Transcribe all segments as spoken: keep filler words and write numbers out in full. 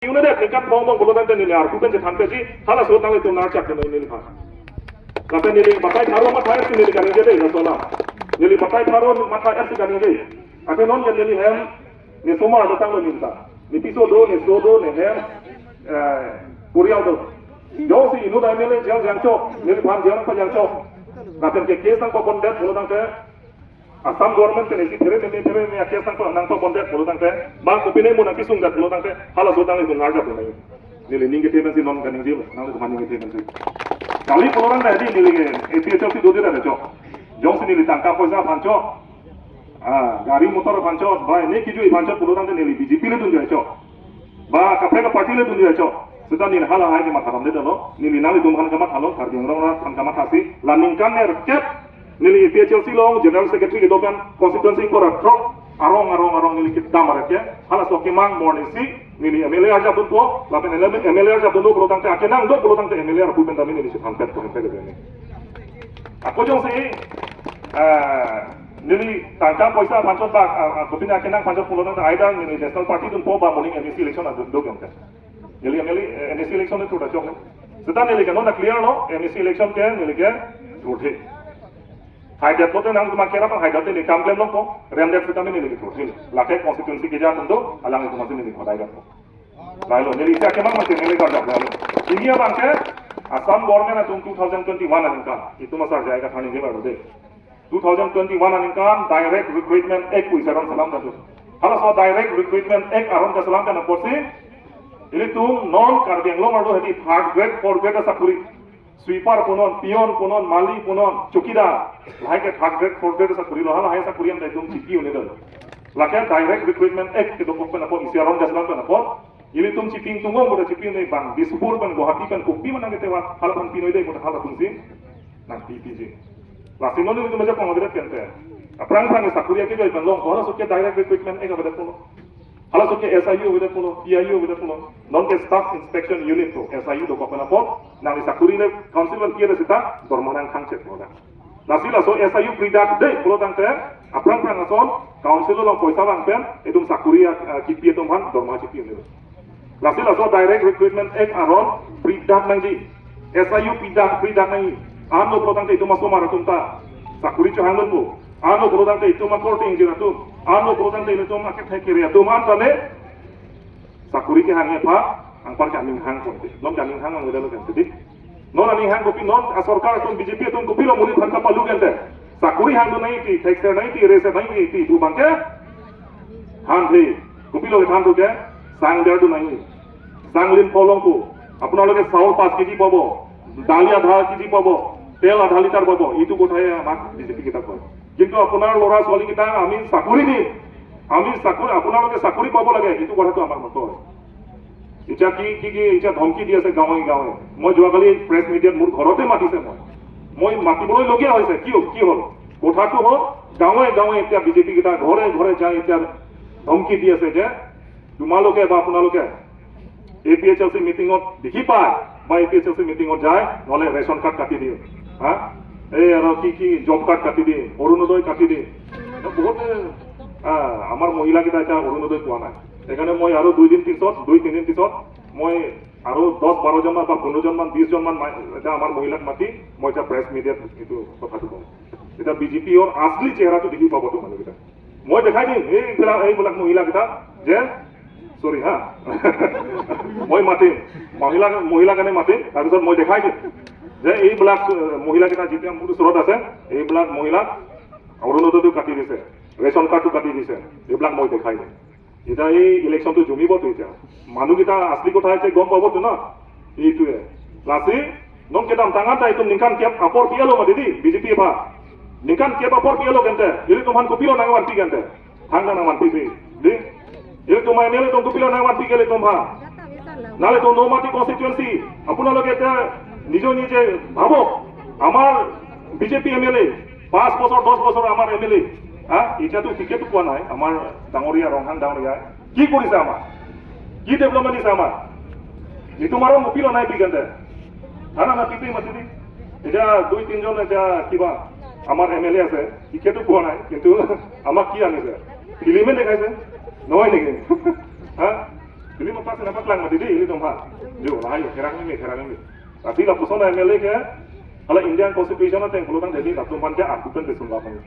Unit ningkan thom bom pulo tangte neli arpu pen chethan pesi, halaso nanglitum nangchak dun neliphan. Lapen neli batai pharo matha-etsi neli kaningje dei, laso alam. Neli batai pharo matha-etsi kaningje. Athe non ke neli hem, ne somar do tanglo neli ta. Ne piso do, ne so do, ne hem, eh, porial do. Jongsi inut M L A jail jangchok, neliphan jail nangpajangchok. Lapen ke case nangpabondet pulo tangte, Assam government pen isi phere meme phere meme a-case nangpa nangpabondet pulo tangte, ba kopine mo nangkesungdet pulo tangte, halaso nanglitum ngarjap nai. Neli ning kethe pensi non kaningjelo, nanglitum aning kethe pensi. Kali pulo tangte di neli ke A P H L C dodi ra chok. Jongsi neli tangka poisa aphan chok. Ah, gari motor aphan chok, ba ne kejui aphan chok pulo tangte neli B J P le dunjoi chok. Ba kaprek aparty le dunjoi chok. Seta neli halahai kematha damde dalo. Neli nanglitum aphan kamathalo, Karbi Anglong arat aphan kamathasi. La ningkan nerkep neli A P H L C along General Secretary kedo pen constituency ingkoi ra throk arong arong arong neli kedam arke. Halaso kemang morning si neli M L A arjap dunpo, lapen M L A arjap dunpo pulo tangte akenang do pulo tangte M L A arpu pen tame neli chethan pet po hempet neli. Ako jongsi, eh, neli tangka poisa aphan chok ba, ah, ah, kopine akenang aphan chok pulo tangte either neli National Party dunpo ba moning M A C election adun do kente. Neli M L A, eh, M A C election le thurda chok le. Seta neli ke non na clear lo, M A C election ke neli ke thurthe. Haidet lote nangtum akerap haidet neli kam klem longpo, remdet seta neli ke thurthe. Lake constituency keja atum do, alanglitum aphansi neli khodai detpo. Lahelo, neli isi akemang masi neli karjap lahelo. Pini abang ke, Assam government atum two thousand twenty-one aningkan, itum asar jai kathan ningje baru dei. Two thousand twenty-one aningkan Direct Recruitment Act pu isi aron selam tadu. Halaso Direct Recruitment Act aron kaselam pen apotsi, ilitum non Karbi Anglong arlo hedi third grade, fourth grade asakuri. Sweeper punon, peon punon, mali punon, chowkidar. Lahai ke third grade, fourth grade asakuri lo, halahai asakuri anta itum chipi un-e do. Lake Direct Recruitment Act kedokok pen apot, isi aron kaselam pen apot. Ilitum chipi ingtung ong, boda chipi un-e bang, Dispur pen, Guwahati pen, kopi ma nangketevar, halaphan pinoi dei, boda halatumsi nangpi piji. Lasi non ilitum ajak panglodet kente. Aphrang aphrang sakuri akejoi pen long, halaso ke Direct Recruitment Act avedet pulo. Halaso ke S I U avedet pulo, P I U avedet pulo. Non ke Staff Inspection Unit pu, S I U dokok pen apot, nangli sakuri le council pen pi-et seta, dorma nangkhang chet boda. Lasi laso S I U pri dak dei pulo tangte, aphrang aphrang ason, council along poisa vang pen, itum sakuri, ah, kipi atum aphan, dorma chipi un-e. Lasi laso Direct Recruitment Act aron, pri dak nangji. S I U pri dak, pri dak nangji. Anlo pulo tangte itum asomar atum ta sakuri chohang dunpo. Anlo pulo tangte itum akorte ingjir atum. Anlo pulo tangte itum akethe kere atum an tame sakuri kehang aphan, anpar ke aning hang ponte. Non ke aning hang ang udah lo kan tadi. Non aning hang kopi non asorkar atum B J P atum kopilo monit aphan kapalu kente. Sakuri hang do nai ti, thekser nai ti, reser nai ti, itum abang ke. Han thi, kopilo than do ke, sang der do nai. Sang lim polong pu. আপোনালোকে চাউল পাঁচ কেজি পাব, দালি আধা কেজি পাব, তেল আধা লিটাৰ পাব, এইটো কথাই আমাক বিজেপি কেইটা কয়। কিন্তু আপোনাৰ ল'ৰা ছোৱালীকেইটা আমি চাকৰি দিম, আমি চাকৰি, আপোনালোকে চাকৰি পাব লাগে, এইটো কথাটো আমাক নকয়। এতিয়া কি কি কি এতিয়া ধমকি দি আছে গাঁৱে গাঁৱে। মই যোৱাকালি প্ৰেছ মিডিয়াত মোৰ ঘৰতে মাতিছে মই। মই মাতিবলগীয়া হৈছে। কি হ'ল? কি হ'ল? কথাটো হ'ল গাঁৱে গাঁৱে এতিয়া বিজেপি কেইটা ঘৰে ঘৰে যাই এতিয়া ধমকি দি আছে যে তোমালোকে বা আপোনালোকে এ পি এইচ এল চি মিটিঙত দেখি পায় বা এ পি এইচ এল চি মিটিঙত যায়, নহ'লে ৰেচন কাৰ্ড কাটি দিয়ে, হা, এই আৰু কি কি জব কাৰ্ড কাটি দিয়ে, অৰুণোদয় কাটি দিয়ে। বহুত, আহ, আমাৰ মহিলাকেইটা এতিয়া অৰুণোদয় পোৱা নাই। সেইকাৰণে মই আৰু দুই দিন পিছত, দুই তিনিদিন পিছত মই আৰু দহ বাৰজনমান বা পোন্ধৰজনমান, বিশজনমান মা-, এতিয়া আমাৰ মহিলাক মাতি মই এতিয়া প্ৰেছ মিডিয়াত এইটো কথাটো কওঁ। এতিয়া বিজেপিৰ আচলি চেহেৰাটো দেখি পাব তোমালোকে। মই দেখাই দিম এইবিলাক, এইবিলাক মহিলাকেইটা যে, চৰি হা, মই মাতিম, মহিলা, মহিলা কাৰণে মাতিম, তাৰপিছত মই দেখাই দিম যে এইবিলাক, আহ, মহিলাকেইটা যেতিয়া মোৰ ওচৰত আছে, এইবিলাক মহিলাক অৰুণোদয়টো কাটি দিছে, ৰেচন কাৰ্ডটো কাটি দিছে, এইবিলাক মই দেখাই দিম। এতিয়া এই ইলেকশ্যনটো জমিবতো এতিয়া। মানুহকেইটা আচলি কথা হৈছে গম পাবতো ন? এইটোৱে। Lassi, non kedamtang anta itum ningkan kep apor pi-etlo mati di, B J P aphan. Ningkan kep apor pi-etlo kente, ilitum aphan kopilo nangvanpi kente. Thangta nangvanpi pi. Di? Ilitum M L A atum kopilo nangvanpi ke ilitum aphan. নালে তো নমাটি কনষ্টিটুৱেঞ্চি আপোনালোকে এতিয়া নিজে নিজে ভাবক, আমাৰ BJP M L এ পাঁচ বছৰ, দহ বছৰ আমাৰ এম এল এ, হা, এতিয়াতো টিকেটো পোৱা নাই আমাৰ ডাঙৰীয়া, ৰংহাং ডাঙৰীয়া। কি কৰিছে আমাৰ? কি ডেভেলপমেণ্ট দিছে আমাৰ? এইটো মাৰক, মপিল নাই পিকেণ্টে। হা না, না, পিপি মাতি দি। এতিয়া দুই তিনিজন এতিয়া কিবা আমাৰ এম এল এ আছে, টিকেটো পোৱা নাই, কিন্তু আমাক কি আনিছে? ফিল্মে দেখাইছে, নহয় নেকি? হা? Neli mapa si nangpaklang mati dei, ilitum aphan. Jo, lahai jo, kerang meme, kerang meme. Lasi lapuson M L A ke, hala Indian Constitution ateng pulotangte neli latum aphan ke aku pen kesun lapan.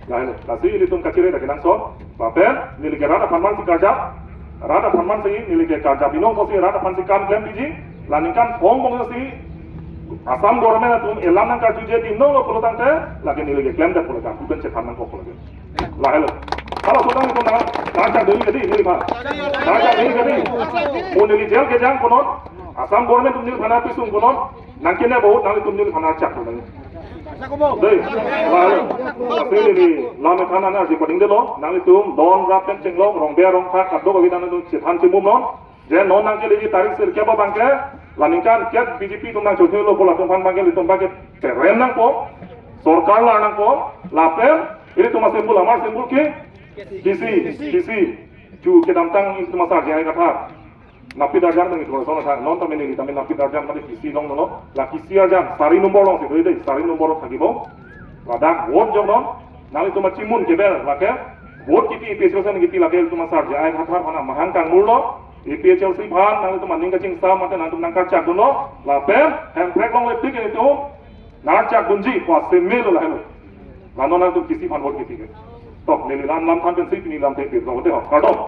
Lahai lo, lasi ilitum kachere dak kenangsot. Lapen, neli ke rat aphan man si karjap. Rat aphan man si, neli ke karjap binong pusi rat aphan si kam klem piji. La ningkan phong bong si, Assam government atum elam nangkarjuje binong lo pulotangte, lake neli ke klemdet pulo ke, aku pen chethan nangkok pulo ke. Lahai lo. Halaso tang ilitum nang, karjap dei ke dei, neliphan. Karjap dei ke dei. Mo neli jail kejang konon, Assam government atum neliphan api sung konon, nangkene bahut nanglitum neliphan archak konon. Dei, lahai lo. Lasi neli lam ethan anerji padingdetlo, nanglitum, don rap pen chenglok, rong be rong thak, kadokave nanglitum chethan chimum non. Je non nangkeleji tarik sirkep abang ke, la ningkan ke B J P atum nangchothe lo pu latum aphan abang ke, ilitum abang ke perem nangpo, sorkar lar nangpo, lapen ilitum a-symbol, amar symbol ke, kisi, kisi, ju kedamtang ilitum asar J I Kathar, napit arjan nang itu rason athak, non tame neli tame napit arjan mate kisi longlo, la kisi arjan, sari nombor longsi dei, sari nombor thaki bo, ladak vote jongnon, nanglitum achimun keber, lake, vote kipi A P H L C aphan kipi lake ilitum asar J I Kathar aphan amahang kangmurlo, A P H L C aphan nanglitum aning kachingsam mate nanglitum nangkarchak dunlo, lapen Hemprek longle tik ilitum nangkarchak dunji pu aseme lo lahai lo. La non nanglitum kisi aphan vote kipi ke. Tok, neli lam lam than pensi pini lam thek pir, tok, te ho, kardom.